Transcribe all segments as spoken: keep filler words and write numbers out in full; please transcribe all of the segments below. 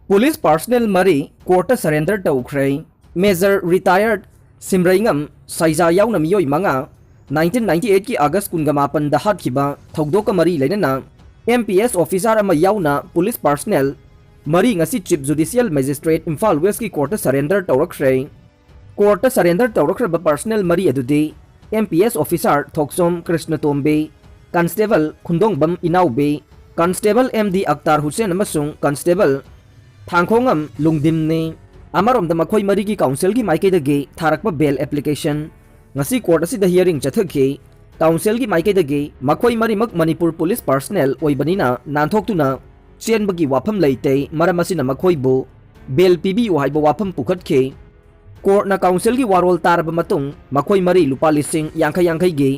Police personnel ꯃꯔꯤ courtꯇ surrender ꯇꯧꯈ꯭ꯔꯦ꯫ Major retired ꯁꯤꯝꯔꯩꯉꯝ ꯁꯩꯖꯥ ꯌꯥꯎꯅ ꯃꯤꯑꯣꯏ ꯃꯉꯥ nineteen ninety eight ꯀꯤ August ꯀꯨꯟꯒ ꯃꯥꯄꯟꯗ ꯍꯥꯠꯈꯤꯕ ꯊꯧꯗꯣꯛꯀ ꯃꯔꯤ ꯂꯩꯅꯅ M P S officer ꯑꯃ ꯌꯥꯎꯅ police personnel ꯃꯔꯤ ꯉꯁꯤ Chief Judicial Magistrate Imphal Westꯀꯤ courtꯇ surrender ꯇꯧꯔꯛꯈ꯭ꯔꯦ꯫ Courtꯇ surrender ꯇꯧꯔꯛꯈ꯭ꯔꯕ personnel ꯃꯔꯤ ꯑꯗꯨꯗꯤ M P S officer ꯊꯣꯛꯆꯣꯝ ꯀ꯭ꯔꯤꯁꯅꯇꯣꯝꯕꯤ, Constable ꯈꯨꯟꯗꯣꯡꯕꯝ ꯏꯅꯥꯎꯕꯤ, Constable M D ꯑꯛꯇꯥꯔ Hussain ꯑꯃꯁꯨꯡ Constable ꯊꯥꯡꯈꯣꯡꯉꯝ ꯂꯨꯡꯗꯤꯝꯅꯤ꯫ ꯑꯃꯔꯣꯝꯗ ꯃꯈꯣꯏ ꯃꯔꯤꯒꯤ counselꯒꯤ ꯃꯥꯏꯀꯩꯗꯒꯤ ꯊꯥꯔꯛꯄ bail application ꯉꯁꯤ court ꯑꯁꯤꯗ hearing ꯆꯠꯊꯈꯤ꯫ Counselꯒꯤ ꯃꯥꯏꯀꯩꯗꯒꯤ ꯃꯈꯣꯏ ꯃꯔꯤꯃꯛ ꯃꯅꯤꯄꯨꯔ police personnel ꯑꯣꯏꯕꯅꯤꯅ ꯅꯥꯟꯊꯣꯛꯇꯨꯅ ꯆꯦꯟꯕꯒꯤ ꯋꯥꯐꯝ ꯂꯩꯇꯦ, ꯃꯔꯝ ꯑꯁꯤꯅ ꯃꯈꯣꯏꯕꯨ bail ꯄꯤꯕꯤꯌꯨ ꯍꯥꯏꯕ ꯋꯥꯐꯝ ꯄꯨꯈꯠꯈꯤ꯫ Courtꯅ counselꯒꯤ ꯋꯥꯔꯣꯜ ꯇꯥꯔꯕ ꯃꯇꯨꯡ ꯃꯈꯣꯏ ꯃꯔꯤ ꯂꯨꯄꯥ ꯂꯤꯁꯤꯡ ꯌꯥꯡꯈꯩ ꯌꯥꯡꯈꯩꯒꯤ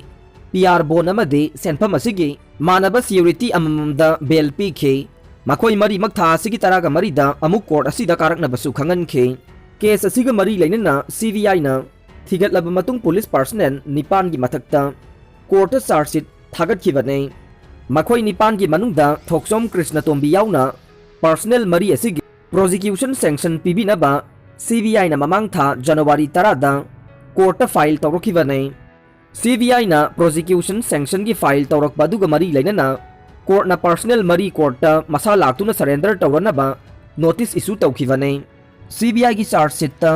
P R bond ꯑꯃꯗꯤ ꯁꯦꯟꯐꯝ ꯑꯁꯤꯒꯤ ꯃꯥꯟꯅꯕ surety ꯑꯃꯃꯝꯗ bail ꯄꯤꯈꯤ꯫ ꯃꯈꯣꯏ ꯃꯔꯤꯃꯛ ꯊꯥ ꯑꯁꯤꯒꯤ ꯇꯔꯥꯒ ꯃꯔꯤꯗ ꯑꯃꯨꯛ court ꯑꯁꯤꯗ ꯀꯥꯔꯛꯅꯕꯁꯨ ꯈꯪꯍꯟꯈꯤ꯫ Case ꯑꯁꯤꯒ ꯃꯔꯤ ꯂꯩꯅꯅ CBIꯅ ꯊꯤꯒꯠꯂꯕ ꯃꯇꯨꯡ police personnel ꯅꯤꯄꯥꯟꯒꯤ ꯃꯊꯛꯇ courtꯇ charge sheet ꯊꯥꯒꯠꯈꯤꯕꯅꯤ꯫ ꯃꯈꯣꯏ ꯅꯤꯄꯥꯟꯒꯤ ꯃꯅꯨꯡꯗ ꯊꯣꯛꯆꯣꯝ ꯀ꯭ꯔꯤꯁꯅꯇꯣꯝꯕꯤ ꯌꯥꯎꯅ personnel ꯃꯔꯤ ꯑꯁꯤꯒꯤ prosecution sanction ꯄꯤꯕꯤꯅꯕ CBIꯅ ꯃꯃꯥꯡ ꯊꯥ January ꯇꯔꯥꯗ courtꯇ file ꯇꯧꯔꯛꯈꯤꯕꯅꯤ꯫ CBIꯅ prosecution sanctionꯒꯤ file ꯇꯧꯔꯛꯄ ꯑꯗꯨꯒ ꯃꯔꯤ ꯂꯩꯅꯅ courtꯅ personnel ꯃꯔꯤ courtꯇ ꯃꯁꯥ ꯂꯥꯛꯇꯨꯅ surrender ꯇꯧꯔꯅꯕ notice issue ꯇꯧꯈꯤꯕꯅꯤ꯫ CBIꯒꯤ charge sheetꯇ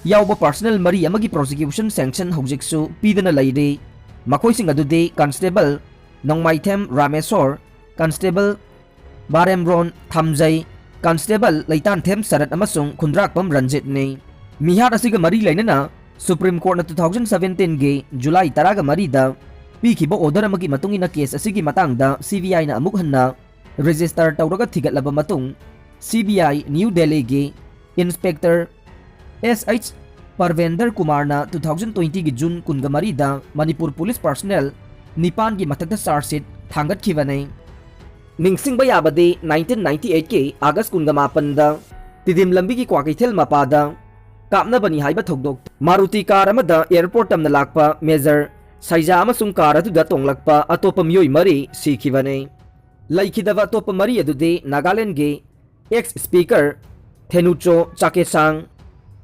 ꯌꯥꯎꯕ personnel ꯃꯔꯤ ꯑꯃꯒꯤ prosecution sanction ꯍꯧꯖꯤꯛꯁꯨ ꯄꯤꯗꯅ ꯂꯩꯔꯤ꯫ ꯃꯈꯣꯏꯁꯤꯡ ꯑꯗꯨꯗꯤ Constable ꯅꯣꯡꯃꯥꯏꯊꯦꯝ ꯔꯥꯃꯦꯁꯣꯔ, Constable ꯕꯥꯔꯦꯝꯔꯣꯟ ꯊꯝꯖꯩ, Constable ꯂꯩꯇꯥꯟꯊꯦꯝ ꯁꯔꯠ ꯑꯃꯁꯨꯡ ꯈꯨꯟꯗ꯭ꯔꯥꯛꯄꯝ ꯔꯟꯖꯤꯠꯅꯤ꯫ ꯃꯤꯍꯥꯠ ꯑꯁꯤꯒ ꯃꯔꯤ ꯂꯩꯅꯅ Supreme Courtꯅ two thousand seventeenꯒꯤ July ꯇꯔꯥꯒ ꯃꯔꯤꯗ ꯄꯤꯈꯤꯕ order ꯑꯃꯒꯤ ꯃꯇꯨꯡ ꯏꯟꯅ case ꯑꯁꯤꯒꯤ ꯃꯇꯥꯡꯗ CBIꯅ ꯑꯃꯨꯛ ꯍꯟꯅ register ꯇꯧꯔꯒ ꯊꯤꯒꯠꯂꯕ ꯃꯇꯨꯡ, CBI New Delhiꯒꯤ Inspector S H ꯄꯔꯚꯦꯟꯗꯔ ꯀꯨꯃꯥꯔꯅ two thousand twentyꯒꯤ June ꯀꯨꯟꯒ ꯃꯔꯤꯗ ꯃꯅꯤꯄꯨꯔ police personnel ꯅꯤꯄꯥꯟꯒꯤ ꯃꯊꯛꯇ charge sheet ꯊꯥꯡꯒꯠꯈꯤꯕꯅꯤ꯫ ꯅꯤꯡꯁꯤꯡꯕ ꯌꯥꯕꯗꯤ nineteen ninety eightꯀꯤ August ꯀꯨꯟꯒ ꯃꯥꯄꯟꯗ ꯇꯤꯗꯤꯝ ꯂꯝꯕꯤꯒꯤ ꯀ꯭ꯋꯥꯀꯩꯊꯦꯜ ꯃꯄꯥꯗ ꯀꯥꯞꯅꯕꯅꯤ ꯍꯥꯏꯕ ꯊꯧꯗꯣꯛ ꯃꯥꯔꯨꯇꯤ car ꯑꯃꯗ airport ꯇꯝꯅ ꯂꯥꯛꯄ Major ꯁꯩꯖꯥ ꯑꯃꯁꯨꯡ car ꯑꯗꯨꯗ ꯇꯣꯡꯂꯛꯄ ꯑꯇꯣꯞꯄ ꯃꯤꯑꯣꯏ ꯃꯔꯤ ꯁꯤꯈꯤꯕꯅꯤ꯫ ꯂꯩꯈꯤꯗꯕ ꯑꯇꯣꯞꯄ ꯃꯔꯤ ꯑꯗꯨꯗꯤ ꯅꯥꯒꯥꯂꯦꯟꯗꯒꯤ Ex Speaker Thenucho Chakesang,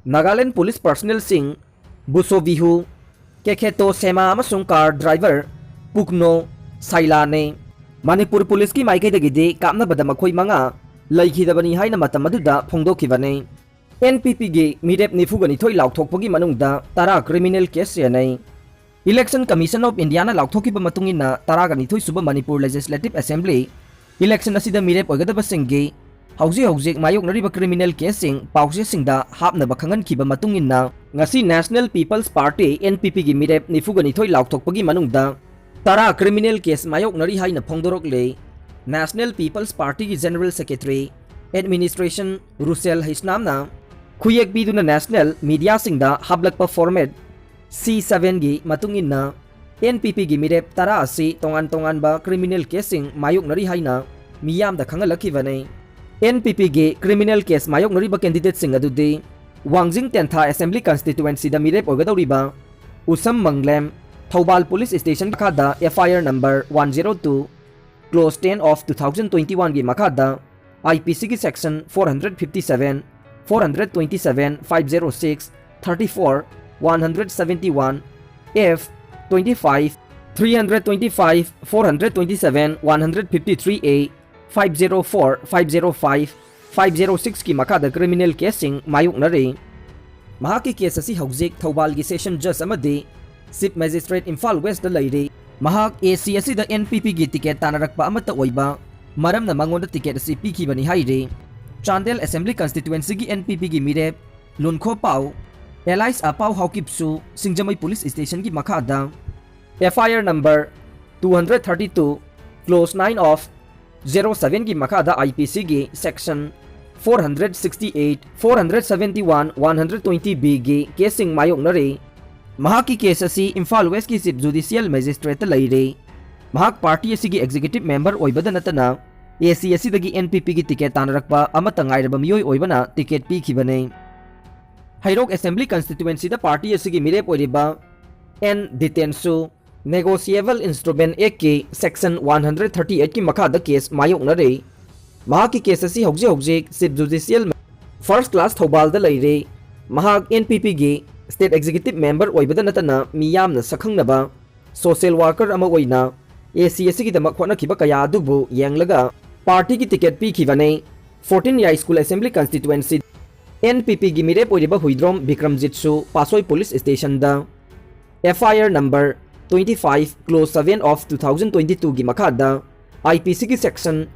Nagaland Police personnelꯁꯤꯡ ꯕꯨꯁꯣ Bihu, ꯀꯦꯈꯦꯇꯣ ꯁꯦꯃꯥ ꯑꯃꯁꯨꯡ car driver ꯄꯨꯛꯅꯣ ꯁꯥꯏꯂꯥꯅꯦ꯫ ꯃꯅꯤꯄꯨꯔ ꯄꯨꯂꯤꯁꯀꯤ ꯃꯥꯏꯀꯩꯗꯒꯤꯗꯤ ꯀꯥꯞꯅꯕꯗ ꯃꯈꯣꯏ ꯃꯉꯥ ꯂꯩꯈꯤꯗꯕꯅꯤ ꯍꯥꯏꯅ ꯃꯇꯝ ꯑꯗꯨꯗ ꯐꯣꯡꯗꯣꯛꯈꯤꯕꯅꯤ꯫ ꯑꯦꯟ ꯄꯤ ꯄꯤꯒꯤ ꯃꯤꯔꯦꯞ ꯅꯤꯐꯨꯒ ꯅꯤꯊꯣꯏ ꯂꯥꯎꯊꯣꯛꯄꯒꯤ ꯃꯅꯨꯡꯗ ꯇꯔꯥ criminal case ꯆꯦꯟꯅꯩ꯫ Election Commission of Indiaꯅ ꯂꯥꯎꯊꯣꯛꯈꯤꯕ ꯃꯇꯨꯡ ꯏꯟꯅ, ꯇꯔꯥꯒ ꯅꯤꯊꯣꯏ ꯁꯨꯕ ꯃꯅꯤꯄꯨꯔ Legislative Assembly election ꯑꯁꯤꯗ ꯃꯤꯔꯦꯞ ꯑꯣꯏꯒꯗꯕꯁꯤꯡꯒꯤ ꯍꯧꯖꯤꯛ ꯍꯧꯖꯤꯛ ꯃꯥꯌꯣꯛꯅꯔꯤꯕ criminal caseꯁꯤꯡ ꯄꯥꯎꯆꯦꯁꯤꯡꯗ ꯍꯥꯞꯅꯕ ꯈꯪꯍꯟꯈꯤꯕ ꯃꯇꯨꯡ ꯏꯟꯅ, ꯉꯁꯤ National People's Party, N P Pꯒꯤ ꯃꯤꯔꯦꯞ ꯅꯤꯐꯨꯒ ꯅꯤꯊꯣꯏ ꯂꯥꯎꯊꯣꯛꯄꯒꯤ ꯃꯅꯨꯡꯗ ꯇꯔꯥ criminal case ꯃꯥꯌꯣꯛꯅꯔꯤ ꯍꯥꯏꯅ ꯐꯣꯡꯗꯣꯔꯛꯂꯦ꯫ National People's Partyꯒꯤ General Secretary Administration Russell Hichnamꯅ ꯈꯨꯌꯦꯛ ꯄꯤꯗꯨꯅ national mediaꯁꯤꯡꯗ ꯍꯥꯞꯂꯛꯄ format C sevenꯒꯤ ꯃꯇꯨꯡ ꯏꯟꯅ, N P Pꯒꯤ ꯃꯤꯔꯦꯞ ꯇꯔꯥ ꯑꯁꯤ ꯇꯣꯉꯥꯟ ꯇꯣꯉꯥꯟꯕ criminal caseꯁꯤꯡ ꯃꯥꯌꯣꯛꯅꯔꯤ ꯍꯥꯏꯅ ꯃꯤꯌꯥꯝꯗ ꯈꯪꯍꯜꯂꯛꯈꯤꯕꯅꯤ꯫ N P Pꯒꯤ criminal case ꯃꯥꯌꯣꯛꯅꯔꯤꯕ candidateꯁꯤꯡ ꯑꯗꯨꯗꯤ, ꯋꯥꯡꯖꯤꯡ ꯇꯦꯟꯊꯥ Assembly Constituencyꯗ ꯃꯤꯔꯦꯞ ꯑꯣꯏꯒꯗꯧꯔꯤꯕ ꯎꯁꯝ ꯃꯪꯂꯦꯝ, ꯊꯧꯕꯥꯜ Police Station ꯃꯈꯥꯗ F I R number one zero two, clause ten of two thousand twenty-oneꯒꯤ ꯃꯈꯥꯗ I P Cꯒꯤ section four hundred fifty-seven, four hundred twenty-seven, five zero six, thirty-four, one hundred seventy-one, F, twenty-five, three hundred twenty-five, four hundred twenty-seven, one hundred fifty-three A, five zero four, five zero five, five zero sixꯀꯤ ꯃꯈꯥꯗ criminal caseꯁꯤꯡ ꯃꯥꯌꯣꯛꯅꯔꯤ꯫ ꯃꯍꯥꯛꯀꯤ case ꯑꯁꯤ ꯍꯧꯖꯤꯛ ꯊꯧꯕꯥꯜꯒꯤ Session Judge ꯑꯃꯗꯤ Chief Magistrate Imphal Westꯇ ꯂꯩꯔꯤ꯫ ꯃꯍꯥꯛ A C ꯑꯁꯤꯗ N P Pꯒꯤ ticket ꯇꯥꯟꯅꯔꯛꯄ ꯑꯃꯠꯇ ꯑꯣꯏꯕ ꯃꯔꯝꯅ ꯃꯉꯣꯟꯗ ticket ꯑꯁꯤ ꯄꯤꯈꯤꯕꯅꯤ ꯍꯥꯏꯔꯤ꯫ ꯆꯥꯟꯗꯦꯜ Assembly Constituencyꯒꯤ N P Pꯒꯤ ꯃꯤꯔꯦꯞ ꯂꯨꯟꯈꯣ ꯄꯥꯎ, alias ꯑꯄꯥꯎ ꯍꯥꯎꯀꯤꯞꯁꯨ ꯁꯤꯡꯖꯃꯩ Police Stationꯒꯤ ꯃꯈꯥꯗ F I R number two hundred thirty-two, clause nine of zero sevenꯒꯤ ꯃꯈꯥꯗ I P Cꯒꯤ section four hundred sixty-eight, four hundred seventy-one, one hundred twenty Bꯒꯤ caseꯁꯤꯡ ꯃꯥꯌꯣꯛꯅꯔꯤ꯫ ꯃꯍꯥꯛꯀꯤ case ꯑꯁꯤ ꯏꯝꯐꯥꯜ Westꯀꯤ Chief Judicial Magistrateꯇ ꯂꯩꯔꯤ꯫ ꯃꯍꯥꯛ party ꯑꯁꯤꯒꯤ executive member ꯑꯣꯏꯕꯗ ꯅꯠꯇꯅ, A C ꯑꯁꯤꯗꯒꯤ N P Pꯒꯤ ticket ꯇꯥꯟꯅꯔꯛꯄ ꯑꯃꯠꯇ ꯉꯥꯏꯔꯕ ꯃꯤꯑꯣꯏ ꯑꯣꯏꯕꯅ ticket ꯄꯤꯈꯤꯕꯅꯤ꯫ ꯍꯩꯔꯣꯛ Assembly Constituencyꯗ party ꯑꯁꯤꯒꯤ ꯃꯤꯔꯦꯞ ꯑꯣꯏꯔꯤꯕ N ꯗꯤꯇꯦꯟꯁꯨ Negotiable Instrument Actꯀꯤ section one hundred thirty-eightꯀꯤ ꯃꯈꯥꯗ case ꯃꯥꯌꯣꯛꯅꯔꯤ꯫ ꯃꯍꯥꯛꯀꯤ ꯀꯦꯁ ꯑꯁꯤ ꯍꯧꯖꯤꯛ ꯍꯧꯖꯤꯛ ꯆꯤꯐ ꯖꯨꯗꯤꯁꯤꯌꯦꯜ ꯐꯥꯔꯁ ꯀ꯭ꯂꯥꯁ ꯊꯧꯕꯥꯜꯗ ꯂꯩꯔꯦ꯫ ꯃꯍꯥꯛ ꯑꯦꯟ ꯄꯤ ꯄꯤꯒꯤ ꯁ꯭ꯇꯦꯠ ꯑꯦꯛꯖꯤꯀ꯭ꯌꯨꯇꯤꯚ ꯃꯦꯝꯕꯔ ꯑꯣꯏꯕꯗ ꯅꯠꯇꯅ ꯃꯤꯌꯥꯝꯅ ꯁꯛꯈꯪꯅꯕ ꯁꯣꯁꯤꯌꯦꯜ ꯋꯥꯔꯀꯔ ꯑꯃ ꯑꯣꯏꯅ ꯑꯦ ꯁꯤ ꯑꯦꯁ ꯁꯤꯒꯤꯗꯃꯛ ꯍꯣꯠꯅꯈꯤꯕ ꯀꯌꯥ ꯑꯗꯨꯕꯨ ꯌꯦꯡꯂꯒ ꯄꯥꯔꯇꯤꯒꯤ ꯇꯤꯀꯦꯠ ꯄꯤꯈꯤꯕꯅꯤ꯫ Fourteen Yaiskul assembly constituency N P ꯄꯤꯒꯤ ꯃꯤꯔꯦꯞ ꯑꯣꯏꯔꯤꯕ ꯍꯨꯏꯗ꯭ꯔꯣꯝ ꯕꯤꯀ꯭ꯔꯝꯖꯤꯠꯁꯨ ꯄꯥꯁꯣꯏ ꯄꯨꯂꯤꯁ ꯁ꯭ꯇꯦꯁꯟꯗ F I R number twenty five, clause seven of two thousand twenty two ꯒꯤ ꯃꯈꯥꯗ ꯑꯥꯏ ꯄꯤ ꯁꯤꯒꯤ section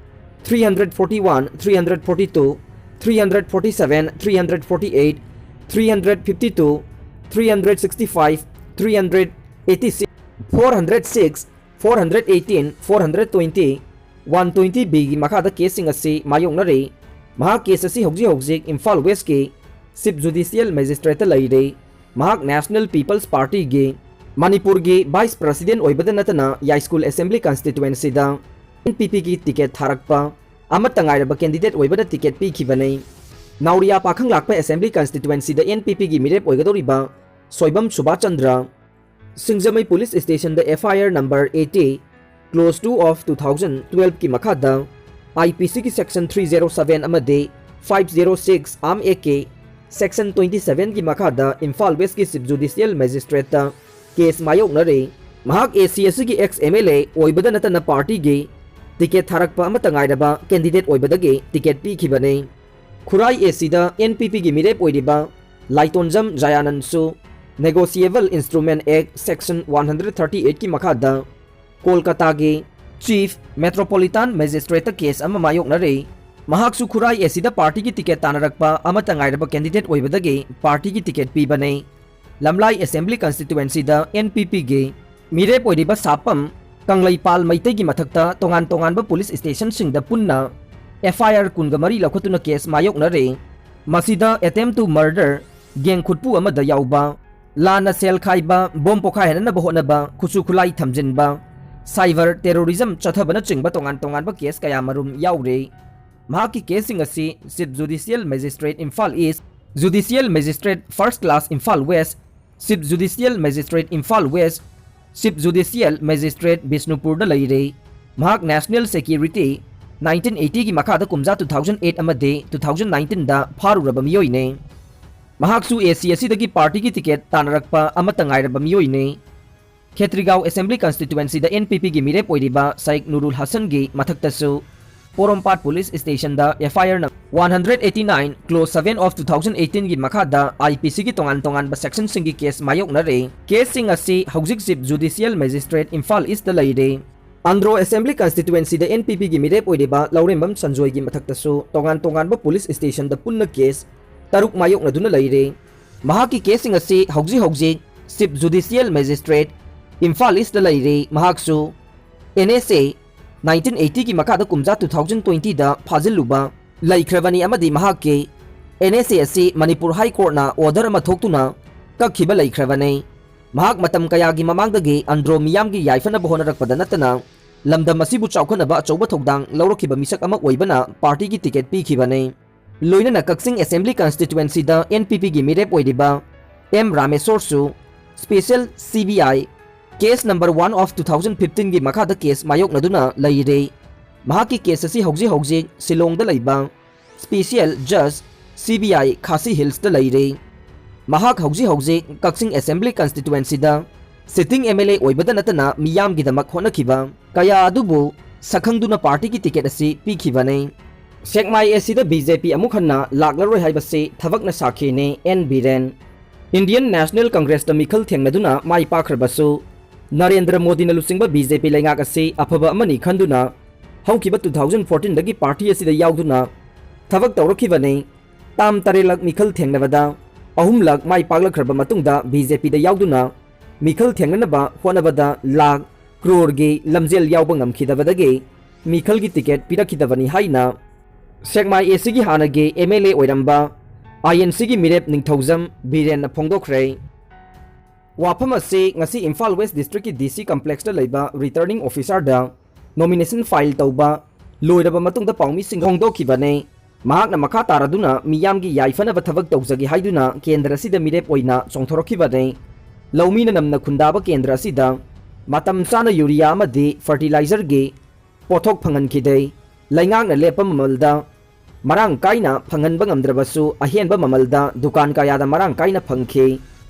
three hundred forty one, three hundred forty two, three hundred forty seven, three hundred forty eight, three hundred fifty two, three hundred sixty five, three hundred eighty six, four hundred six, four hundred eighteen, four hundred twenty, one twenty B ꯒꯤ ꯃꯈꯥꯗ ꯀꯦꯁꯁꯤꯡ ꯑꯁꯤ ꯃꯥꯌꯣꯛꯅꯔꯤ꯫ ꯃꯍꯥꯛ case ꯑꯁꯤ ꯍꯧꯖꯤꯛ ꯍꯧꯖꯤꯛ ꯏꯝꯐꯥꯜ ꯋꯦꯁꯀꯤ chief ꯖꯨꯗꯤꯁꯤꯌꯦꯜ ꯃꯦꯖꯤꯁꯇ꯭ꯔꯦꯠꯇ ꯂꯩꯔꯤ꯫ ꯃꯍꯥꯛ ꯅꯦꯁꯅꯦꯜ ꯄꯤꯄꯜꯁ ꯄꯥꯔꯇꯤꯒꯤ ꯃꯅꯤꯄꯨꯔꯒꯤ ꯚꯥꯏꯁ ꯄ꯭ꯔꯁꯤꯗꯦꯟ ꯑꯣꯏꯕꯗ ꯅꯠꯇꯅ ꯌꯥꯏꯁ꯭ꯀꯨꯜ ꯑꯦꯁꯦꯝꯕ꯭ꯂꯤ ꯀꯟꯁꯇꯤꯇ꯭ꯋꯦꯟꯁꯤꯗ ꯑꯦꯟ ꯄꯤ ꯄꯤꯒꯤ ꯇꯤꯀꯦꯠ ꯊꯥꯔꯛꯄ ꯑꯃꯠꯇ ꯉꯥꯏꯔꯕ ꯀꯦꯟꯗꯤꯗꯦꯠ ꯑꯣꯏꯕꯗ ꯇꯤꯀꯦꯠ ꯄꯤꯈꯤꯕꯅꯤ꯫ ꯅꯥꯎꯔꯤꯌꯥ ꯄꯥꯈꯪ ꯂꯥꯛꯄ ꯑꯦꯁꯦꯝꯕ꯭ꯂꯤ ꯀꯟꯁꯇꯤꯇ꯭ꯋꯦꯟꯁꯤꯗ ꯑꯦꯟ ꯄꯤ ꯄꯤꯒꯤ ꯃꯤꯔꯦꯞ ꯑꯣꯏꯒꯗꯧꯔꯤꯕ ꯁꯣꯏꯕꯝ ꯁꯨꯕꯥꯆꯟꯗ꯭ꯔ, ꯁꯤꯡꯖꯃꯩ ꯄꯨꯂꯤꯁ ꯁ꯭ꯇꯦꯁꯟꯗ F I R number eighty, clause two of two thousand twelve ꯀꯤ ꯃꯈꯥꯗ ꯑꯥꯏ ꯄꯤ ꯁꯤꯒꯤ section three zero seven ꯑꯃꯗꯤ five zero six ꯑꯥꯔꯝ ꯑꯦꯛꯀꯤ section twenty seven ꯒꯤ ꯃꯈꯥꯗ ꯏꯝꯐꯥꯜ ꯋꯦꯁꯀꯤ ꯆꯤꯐ ꯖꯨꯗꯤꯁꯤꯌꯦꯜ ꯃꯦꯖꯤꯁꯇ꯭ꯔꯦꯠꯇ ꯀꯦꯁ ꯃꯥꯌꯣꯛꯅꯔꯤ꯫ ꯃꯍꯥꯛ ꯑꯦ ꯁꯤ ꯑꯦꯁ ꯁꯤꯒꯤ ꯑꯦꯛꯁ ꯑꯦꯝ ꯑꯦꯜ ꯑꯦ ꯑꯣꯏꯕꯗ ꯅꯠꯇꯅ ꯄꯥꯔꯇꯤꯒꯤ ꯇꯤꯀꯦꯠ ꯊꯥꯔꯛꯄ ꯑꯃꯠꯇ ꯉꯥꯏꯔꯕ ꯀꯦꯟꯗꯤꯗꯦꯠ ꯑꯣꯏꯕꯗꯒꯤ ꯇꯤꯀꯦꯠ ꯄꯤꯈꯤꯕꯅꯤ꯫ ꯈꯨꯔꯥꯏ ꯑꯦ ꯁꯤꯗ ꯑꯦꯟ ꯄꯤ ꯄꯤꯒꯤ ꯃꯤꯔꯦꯞ ꯑꯣꯏꯔꯤꯕ ꯂꯥꯏꯇꯣꯟꯖꯝ ꯖꯌꯥꯅꯟꯁꯨ Negotiable Instrument Act section one hundred thirty eight ꯀꯤ ꯃꯈꯥꯗ ꯀꯣꯜꯀꯇꯥꯒꯤ ꯆꯤꯐ ꯃꯦꯇ꯭ꯔꯣꯄꯣꯂꯤꯇꯥꯟ ꯃꯦꯖꯤꯁꯇ꯭ꯔꯦꯠꯇ ꯀꯦꯁ ꯑꯃ ꯃꯥꯌꯣꯛꯅꯔꯤ꯫ ꯃꯍꯥꯛꯁꯨ ꯈꯨꯔꯥꯏ ꯑꯦ ꯁꯤꯗ ꯄꯥꯔꯇꯤꯒꯤ ꯇꯤꯀꯦꯠ ꯇꯥꯟꯅꯔꯛꯄ ꯑꯃꯠꯇ ꯉꯥꯏꯔꯕ ꯀꯦꯟꯗꯤꯗꯦꯠ ꯑꯣꯏꯕꯗꯒꯤ ꯄꯥꯔꯇꯤꯒꯤ ꯇꯤꯀꯦꯠ ꯄꯤꯕꯅꯤ꯫ ꯂꯝꯂꯥꯏ ꯑꯦꯁꯦꯝꯕ꯭ꯂꯤ ꯀꯟꯁꯇꯤꯇ꯭ꯋꯦꯟꯁꯤꯗ ꯑꯦꯟ ꯄꯤ ꯄꯤꯒꯤ ꯃꯤꯔꯦꯞ ꯑꯣꯏꯔꯤꯕ ꯁꯥꯄꯝ ꯀꯪꯂꯩꯄꯥꯜ ꯃꯩꯇꯩꯒꯤ ꯃꯊꯛꯇ ꯇꯣꯉꯥꯟ ꯇꯣꯉꯥꯟꯕ ꯄꯨꯂꯤꯁ ꯁ꯭ꯇꯦꯁꯟꯁꯤꯡꯗ ꯄꯨꯟꯅ ꯑꯦꯐ ꯑꯥꯏ ꯑꯥꯔ ꯀꯨꯟꯒ ꯃꯔꯤ ꯂꯧꯈꯠꯇꯨꯅ ꯀꯦꯁ ꯃꯥꯌꯣꯛꯅꯔꯦ꯫ ꯃꯁꯤꯗ attempt to murder, ꯒꯦꯡ ꯈꯨꯠꯄꯨ ꯑꯃꯗ ꯌꯥꯎꯕ, ꯂꯥꯟꯅ ꯁꯦꯜ ꯈꯥꯏꯕ, ꯕꯣꯝ ꯄꯣꯈꯥꯏꯍꯟꯅꯕ ꯍꯣꯠꯅꯕ, ꯈꯨꯠꯁꯨ ꯈꯨꯠꯂꯥꯏ ꯊꯝꯖꯤꯟꯕ, cyber terrorism ꯆꯠꯊꯕꯅꯆꯤꯡꯕ ꯇꯣꯉꯥꯟ ꯇꯣꯉꯥꯟꯕ ꯀꯦꯁ ꯀꯌꯥ ꯃꯔꯨꯝ ꯌꯥꯎꯔꯦ꯫ ꯃꯍꯥꯛꯀꯤ ꯀꯦꯁꯁꯤꯡ ꯑꯁꯤ chief judicial magistrate Imphal east, judicial magistrate first class Imphal west, chief judicial magistrate Imphal west, chief judicial magistrate ꯕꯤꯁꯅꯨꯄꯨꯔꯗ ꯂꯩꯔꯦ꯫ ꯃꯍꯥꯛ ꯅꯦꯁꯅꯦꯜ ꯁꯦꯀ꯭ꯌꯨꯔꯤꯇꯤ, ꯅꯥꯏꯟꯇꯤꯟ ꯑꯩꯠꯇꯤꯒꯤ ꯃꯈꯥꯗ ꯀꯨꯝꯖꯥ ꯇꯨ ꯊꯥꯎꯖꯟ ꯑꯩꯠ ꯑꯃꯗꯤ ꯇꯨ ꯊꯥꯎꯖꯟ ꯅꯥꯏꯟꯇꯤꯟꯗ ꯐꯥꯔꯨꯔꯕ ꯃꯤꯑꯣꯏꯅꯤ꯫ ꯃꯍꯥꯛꯁꯨ ꯑꯦꯁꯤ ꯑꯁꯤꯗꯒꯤ ꯄꯥꯔꯇꯤꯒꯤ ꯇꯤꯀꯦꯠ ꯇꯥꯟꯅꯔꯛꯄ ꯑꯃꯠꯇ ꯉꯥꯏꯔꯕ ꯃꯤꯑꯣꯏꯅꯤ꯫ ꯈꯦꯇ꯭ꯔꯤꯒꯥꯎ ꯑꯦꯁꯦꯝꯕ꯭ꯂꯤ ꯀꯟꯁꯇꯤꯇ꯭ꯋꯦꯟꯁꯤꯗ ꯑꯦꯟ ꯄꯤ ꯄꯤꯒꯤ ꯃꯤꯔꯦꯞ ꯑꯣꯏꯔꯤꯕ ꯁꯥꯏꯛ ꯅꯨꯔꯨꯜ ꯍꯁꯟꯒꯤ ꯃꯊꯛꯇꯁꯨ ꯄꯣꯔꯣꯝꯄꯥꯠ ꯄꯨꯂꯤꯁ ꯁ꯭ꯇꯦꯁꯟꯗ F I R number one hundred eighty nine, clause seven of two thousand ꯑꯩꯠꯇꯤꯟꯒꯤ ꯃꯈꯥꯗ ꯑꯥꯏ ꯄꯤ ꯁꯤꯒꯤ ꯇꯣꯉꯥꯟ ꯇꯣꯉꯥꯟꯕ ꯁꯦꯛꯁꯟꯁꯤꯡꯒꯤ ꯀꯦꯁ ꯃꯥꯌꯣꯛꯅꯔꯦ꯫ ꯀꯦꯁꯁꯤꯡ ꯑꯁꯤ ꯍꯧꯖꯤꯛ chief judicial magistrate Imphal east ꯂꯩꯔꯦ꯫ ꯑꯟꯗ꯭ꯔꯣ ꯑꯦꯁꯦꯝꯕ꯭ꯂꯤ ꯀꯟꯁꯇꯤꯇ꯭ꯋꯦꯟꯁꯤꯗ ꯑꯦꯟ ꯄꯤ ꯄꯤꯒꯤ ꯃꯤꯔꯦꯞ ꯑꯣꯏꯔꯤꯕ ꯂꯧꯔꯦꯝꯕꯝ ꯁꯟꯖꯣꯏꯒꯤ ꯃꯊꯛꯇꯁꯨ ꯇꯣꯉꯥꯟ ꯇꯣꯉꯥꯟꯕ ꯄꯨꯂꯤꯁ ꯁ꯭ꯇꯦꯁꯟꯗ ꯄꯨꯟꯅ ꯀꯦꯁ ꯇꯔꯨꯛ ꯃꯥꯌꯣꯛꯅꯗꯨꯅ ꯂꯩꯔꯦ꯫ ꯃꯍꯥꯛꯀꯤ ꯀꯦꯁꯁꯤꯡ ꯑꯁꯤ ꯍꯧꯖꯤꯛ ꯍꯧꯖꯤꯛ chief judicial magistrate Imphal east ꯂꯩꯔꯦ꯫ ꯃꯍꯥꯛꯁꯨ ꯑꯦꯟ ꯑꯦꯁ ꯑꯦ ꯅꯥꯏꯟꯇꯤꯟ ꯑꯩꯠꯇꯤꯒꯤ ꯃꯈꯥꯗ ꯀꯨꯝꯖꯥ ꯇꯨ ꯊꯥꯎꯖꯟ ꯇ꯭ꯋꯦꯟꯇꯤꯗ ꯐꯥꯖꯤꯜꯂꯨꯕ ꯂꯩꯈ꯭ꯔꯕꯅꯤ ꯑꯃꯗꯤ ꯃꯍꯥꯛꯀꯤ ꯑꯦꯟ ꯑꯦꯁ ꯑꯦ ꯑꯁꯤ ꯃꯅꯤꯄꯨꯔ ꯍꯥꯏ ꯀꯣꯔꯠꯅ ꯑꯣꯔꯗꯔ ꯑꯃ ꯊꯣꯛꯇꯨꯅ ꯀꯛꯈꯤꯕ ꯂꯩꯈ꯭ꯔꯕꯅꯤ꯫ ꯃꯍꯥꯛ ꯃꯇꯝ ꯀꯌꯥꯒꯤ ꯃꯃꯥꯡꯗꯒꯤ ꯑꯟꯗ꯭ꯔꯣ ꯃꯤꯌꯥꯝꯒꯤ ꯌꯥꯏꯐꯅꯕ ꯍꯣꯠꯅꯔꯛꯄꯗ ꯅꯠꯇꯅ ꯂꯝꯗꯝ ꯑꯁꯤꯕꯨ ꯆꯥꯎꯈꯠꯅꯕ ꯑꯆꯧꯕ ꯊꯧꯗꯥꯡ ꯂꯧꯔꯛꯈꯤꯕ ꯃꯤꯁꯛ ꯑꯃ ꯑꯣꯏꯕꯅ ꯄꯥꯔꯇꯤꯒꯤ ꯇꯤꯀꯦꯠ ꯄꯤꯈꯤꯕꯅꯤ꯫ ꯂꯣꯏꯅꯅ ꯀꯛꯆꯤꯡ ꯑꯦꯁꯦꯝꯕ꯭ꯂꯤ ꯀꯟꯁꯇꯤꯇ꯭ꯋꯦꯟꯁꯤꯗ ꯑꯦꯟ ꯄꯤ ꯄꯤꯒꯤ ꯃꯤꯔꯦꯞ ꯑꯣꯏꯔꯤꯕ ꯑꯦꯝ ꯔꯥꯃꯦꯁꯣꯔꯁꯨ special C B I case number one of two thousand ꯐꯤꯐꯇꯤꯟꯒꯤ ꯃꯈꯥꯗ ꯀꯦꯁ ꯃꯥꯌꯣꯛꯅꯗꯨꯅ ꯂꯩꯔꯦ꯫ ꯃꯍꯥꯛꯀꯤ ꯀꯦꯁ ꯑꯁꯤ ꯍꯧꯖꯤꯛ ꯍꯧꯖꯤꯛ ꯁꯤꯂꯣꯡꯗ ꯂꯩꯕ ꯁ꯭ꯄꯦꯁꯤꯌꯦꯜ ꯖꯖ ꯁꯤ ꯕꯤ ꯑꯥꯏ ꯈꯥꯁꯤ ꯍꯤꯜꯁꯇ ꯂꯩꯔꯦ꯫ ꯃꯍꯥꯛ ꯍꯧꯖꯤꯛ ꯍꯧꯖꯤꯛ ꯀꯛꯆꯤꯡ ꯑꯦꯁꯦꯝꯕ꯭ꯂꯤ ꯀꯟꯁꯇꯤꯇ꯭ꯋꯦꯟꯁꯤꯗ ꯁꯤꯇꯤꯡ ꯑꯦꯝ ꯑꯦꯜ ꯑꯦ ꯑꯣꯏꯕꯗ ꯅꯠꯇꯅ ꯃꯤꯌꯥꯝꯒꯤꯗꯃꯛ ꯍꯣꯠꯅꯈꯤꯕ ꯀꯌꯥ ꯑꯗꯨꯕꯨ ꯁꯛꯈꯪꯗꯨꯅ ꯄꯥꯔꯇꯤꯒꯤ ꯇꯤꯀꯦꯠ ꯑꯁꯤ ꯄꯤꯈꯤꯕꯅꯤ꯫ ꯁꯦꯛꯃꯥꯏ ꯑꯦꯁꯤꯗ ꯕꯤ ꯖꯦ ꯄꯤ ꯑꯃꯨꯛ ꯍꯟꯅ ꯂꯥꯛꯂꯔꯣꯏ ꯍꯥꯏꯕꯁꯤ ꯊꯕꯛꯅ ꯁꯥꯈꯤꯅꯤ, ꯑꯦꯟ ꯕꯤꯔꯦꯟ꯫ ꯏꯟꯗꯤꯌꯟ ꯅꯦꯁꯅꯦꯜ ꯀꯪꯒ꯭ꯔꯦꯁꯇ ꯃꯤꯈꯜ ꯊꯦꯡꯅꯗꯨꯅ ꯃꯥꯏ ꯄꯥꯛꯈ꯭ꯔꯕꯁꯨ, ꯅꯔꯦꯟꯗ꯭ꯔ ꯃꯣꯗꯤꯅ ꯂꯨꯆꯤꯡꯕ ꯕꯤ ꯖꯦ ꯄꯤ ꯂꯩꯉꯥꯛ ꯑꯁꯤ ꯑꯐꯕ ꯑꯃꯅꯤ ꯈꯟꯗꯨꯅ ꯍꯧꯈꯤꯕ ꯇꯨ ꯊꯥꯎꯖꯟ ꯐꯣꯔꯇꯤꯟꯗꯒꯤ ꯄꯥꯔꯇꯤ ꯑꯁꯤꯗ ꯌꯥꯎꯗꯨꯅ ꯊꯕꯛ ꯇꯧꯔꯛꯈꯤꯕꯅꯤ꯫ ꯇꯥꯝ ꯇꯔꯦꯠꯂꯛ ꯃꯤꯈꯜ ꯊꯦꯡꯅꯕꯗ ꯑꯍꯨꯝꯂꯛ ꯃꯥꯏ ꯄꯥꯛꯂꯛꯈ꯭ꯔꯕ ꯃꯇꯨꯡꯗ ꯕꯤ ꯖꯦ ꯄꯤꯗ ꯌꯥꯎꯗꯨꯅ ꯃꯤꯈꯜ ꯊꯦꯡꯅꯅꯕ ꯍꯣꯠꯅꯕꯗ ꯂꯥꯈ ꯀ꯭ꯔꯣꯔꯒꯤ ꯂꯝꯖꯦꯜ ꯌꯥꯎꯕ ꯉꯝꯈꯤꯗꯕꯗꯒꯤ ꯃꯤꯈꯜꯒꯤ ꯇꯤꯀꯦꯠ ꯄꯤꯔꯛꯈꯤꯗꯕꯅꯤ ꯍꯥꯏꯅ ꯁꯦꯛꯃꯥꯏ ꯑꯦꯁꯤꯒꯤ ꯍꯥꯟꯅꯒꯤ ꯑꯦꯝ ꯑꯦꯜ ꯑꯦ ꯑꯣꯏꯔꯝꯕ ꯑꯥꯏ ꯑꯦꯟ ꯁꯤꯒꯤ ꯃꯤꯔꯦꯞ ꯅꯤꯡꯊꯧꯖꯝ ꯕꯤꯔꯦꯟꯅ ꯐꯣꯡꯗꯣꯛꯈ꯭ꯔꯦ꯫ ꯋꯥꯐꯝ ꯑꯁꯤ ꯉꯁꯤ ꯏꯝꯐꯥꯜ ꯋꯦꯁ ꯗꯤꯁꯇ꯭ꯔꯤꯛꯀꯤ ꯗꯤ ꯁꯤ ꯀꯝꯄ꯭ꯂꯦꯛꯁꯇ ꯂꯩꯕ ꯔꯤꯇꯔꯅꯤꯡ ꯑꯣꯐꯤꯁꯥꯔꯗ ꯅꯣꯃꯤꯅꯦꯁꯟ ꯐꯥꯏꯜ ꯇꯧꯕ ꯂꯣꯏꯔꯕ ꯃꯇꯨꯡꯗ ꯄꯥꯎꯃꯤꯁꯤꯡ ꯐꯣꯡꯗꯣꯛꯈꯤꯕꯅꯤ꯫ ꯃꯍꯥꯛꯅ ꯃꯈꯥ ꯇꯥꯔꯗꯨꯅ ꯃꯤꯌꯥꯝꯒꯤ ꯌꯥꯏꯐꯅꯕ ꯊꯕꯛ ꯇꯧꯖꯒꯦ ꯍꯥꯏꯗꯨꯅ ꯀꯦꯟꯗ꯭ꯔ ꯑꯁꯤꯗ ꯃꯤꯔꯦꯞ ꯑꯣꯏꯅ ꯆꯣꯡꯊꯣꯔꯛꯈꯤꯕꯅꯤ꯫ ꯂꯧꯃꯤꯅ ꯅꯝꯅ ꯈꯨꯟꯗꯥꯕ ꯀꯦꯟꯗ꯭ꯔ ꯑꯁꯤꯗ ꯃꯇꯝ ꯆꯥꯅ ꯌꯨꯔꯤꯌꯥ ꯑꯃꯗꯤ ꯐꯔꯇꯤꯂꯥꯏꯖꯔꯒꯤ ꯄꯣꯠꯊꯣꯛ ꯐꯪꯍꯟꯈꯤꯗꯦ꯫ ꯂꯩꯉꯥꯛꯅ ꯂꯦꯞꯄ ꯃꯃꯜꯗ ꯃꯔꯥꯡ ꯀꯥꯏꯅ ꯐꯪꯍꯟꯕ ꯉꯝꯗ꯭ꯔꯕꯁꯨ, ꯑꯍꯦꯟꯕ ꯃꯃꯜꯗ ꯗꯨꯀꯥꯟ ꯀꯌꯥꯗ ꯃꯔꯥꯡ ꯀꯥꯏꯅ ꯐꯪꯈꯤ꯫